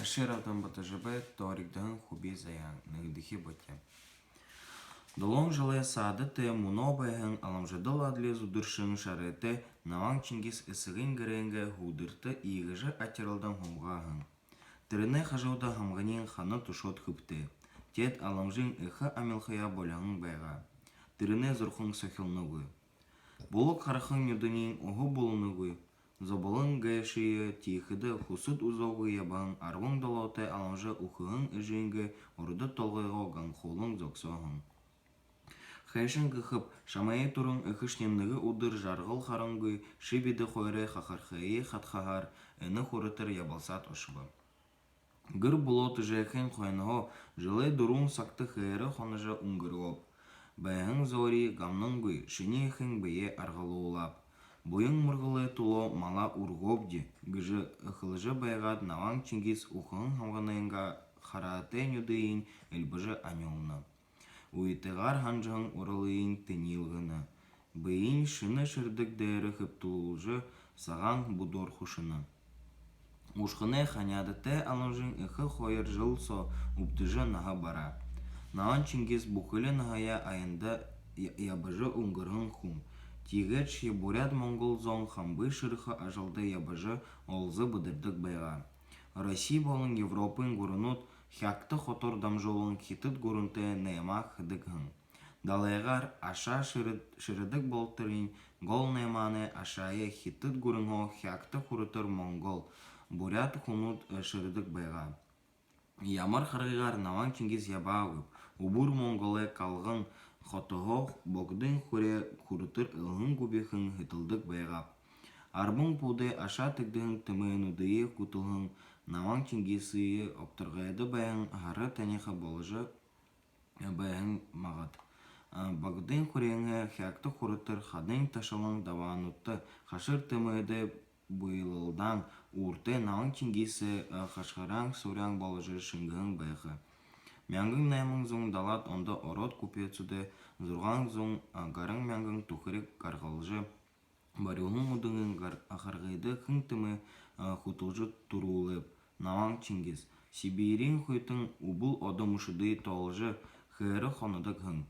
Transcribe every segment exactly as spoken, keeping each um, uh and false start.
Эшэр Алдан Батожабай. «Тооригдаһан хуби заяан». Нэгэдэхи бати. Долоон жэлэй саада тээ мүнөө байһан Аламжадал адли зүдэршэн шарайтай Наваан Чингис эсэгын гэрэйнгээ һүүдэртэ иигэжэ атиралдан һуугаа һэн. Тэрэнэй хажууда һамганиинь хана тушоод хэбтээ. Теэд Аламжын эхэ амилхаяа болиһон байгаа. Тэрэнэй зүрхэн сохилногүй. Булаг хараһан нюдэниинь уһа болоногүй. Зоболон гээшые тиихэдэ хүсэд үзөөгүй ябаһан арбан долоотой Аламжа үхэһэн эжынгээ урда толгойгоо ганхуулан зогсоо һэн. Хайшан гэхэб, шамайе түрүүн эхэшни нэгэ үдэр жаргал харангүй, ши бидэ хоёрой хахархые хадхаһаар энэ хүрэтэр ябалсаад ошобо. Гэр бүлөө тэжээхын хойноһоо жэлэй дүрбэн сагта хээрэ хоножо үнгэргөөб. Байһан зөөри гамнангүй, шинии эхын бэеэ аргалуулааб. Буян мүргэлэй түлөө малаа үргөөбди, гэжэ хэлэжэ байгаад, Наваан Чингис үхэһэн һамганайнгаа хараатай нюдыень эльбэжэ анюулна. Уйтагаар һанжаһан уралыень тэнилгэнэ. Бэеынь шэнэ шэрэдэг дээрэ хэбтүүлжэ, сагаан бүдөөр хушана. Ушханай ханяадатай Аламжын эхэ хоёр жэл соо үбдэжэ наһа бараа. Наваан Чингис бүхэли наһаяа аянда я-, ябажа үнгэрһэн хүн. Тиигээдшье буряад-монгол зон хамбы шэрэхэ ажалда ябажа олзо бэдэрдэг байгаа. Росси болон Европын гүрэнүүд Хяагта хотор дамжуулан Хитад гүрэнтэй наймаа хэдэг һэн. Далайгаар ашаа шэрэ-, шэрэдэг болоторынь гол наймаанай ашаае Хитад гүрэнһөө Хяагта хүрэтэр монгол, буряад хүнүүд, э, шэрэдэг байгаа. Ямар харгыгаар Наваан Чингис ябаагүйб, үбэр Монголой Калган хотоһоо Богдын хүрээ хүрэтэр элһэн губихан хэтэлдэг байгааб. Арбан пүүдэй ашаа тэгдэһэн тэмээнүүдые хүтэлһэн Наваан Чингисые огторгойдо байһан һара таниха боложо байһан магад. А, Богдын хүрээнһээ Хяагта хүрэтэр хадын ташалан дабаануудта хашар тэмээдэй буйлалдаан ууртай Наваан Чингисэй, а, хашхаран суряан боложо шэнгэһэн байха. Мянган найман зуун далаад ондо ород купецүүдэй зургаан зуун, а, гаран мянган түхэриг гаргалжа барюулһан үдэрэй гар-, харгыда хэн тэмээ, а, хүтэлжэ түрүүлээб? Наваан Чингис. Сибириин хүйтэн үбэл одо мүшэдые тоолжо, хээрэ хонодог һэн.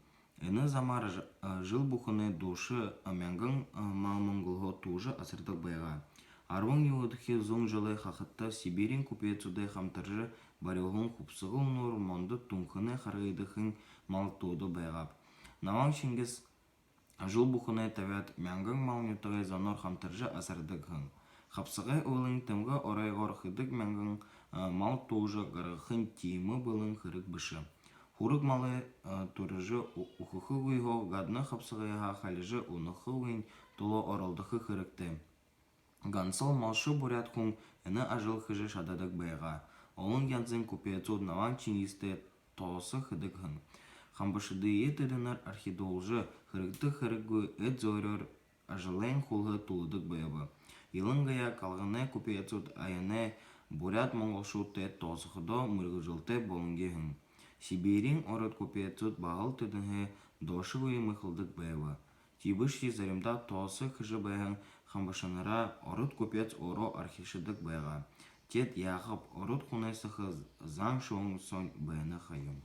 Энэ замаар ж-, а, жэл бүхэнэй дууша, а, мянган, а, мал Монголһоо туужа асардаг байгаа. Арбан юһэдэхи зуун жэлэй хахадта Сибириин купецүүдэй хамтаржа барюулһан Хубсаһа үнүүр Мондо Түнхэнэй харгыда хэн мал тууда байгааб? Наваан Чингис жэл бүхэнэй табяад мянган мал нютагай зоноор хамтаржа асардаг һэн. Хабсагай уулын тэмгэ оройгоор хэдэн мянган, а, мал туужа гаргахань тиимэ бэлэн хэрэг бэшэ. Хүрэг малай, а, түрэжэ ү-, үхэхэгүйһөө гадна хабсагайһаа халижа унахагүйн түлөө оролдохо хэрэгтэй. Гансал малша буряад хүн энэ ажал хэжэ шададаг байгаа. Олон янзын купецүүд Наваан Чингистэй тоосо хэдэг һэн. Хамбашадые тэдэнэр архидуулжа, хэрэгтэй хэрэггүй эд зөөреэр ажалайнь хүлһэ түлэдэг байба. Илангаяа Калганай купецүүд аянай буряад-монголшуудтай тоосоходоо мэргэжэлтэй болонхой һэн. Сибириин ород купецүүд баһал тэдэнһээ доошогүй мэхэлдэг байба. Тиибэшье заримдаа тоосо хэжэ байһан хамбашанараа ород купец өөрөө архишадаг байгаа. Теэд яахаб, ород хүнэй саха зан шүүн соонь байна ха юм.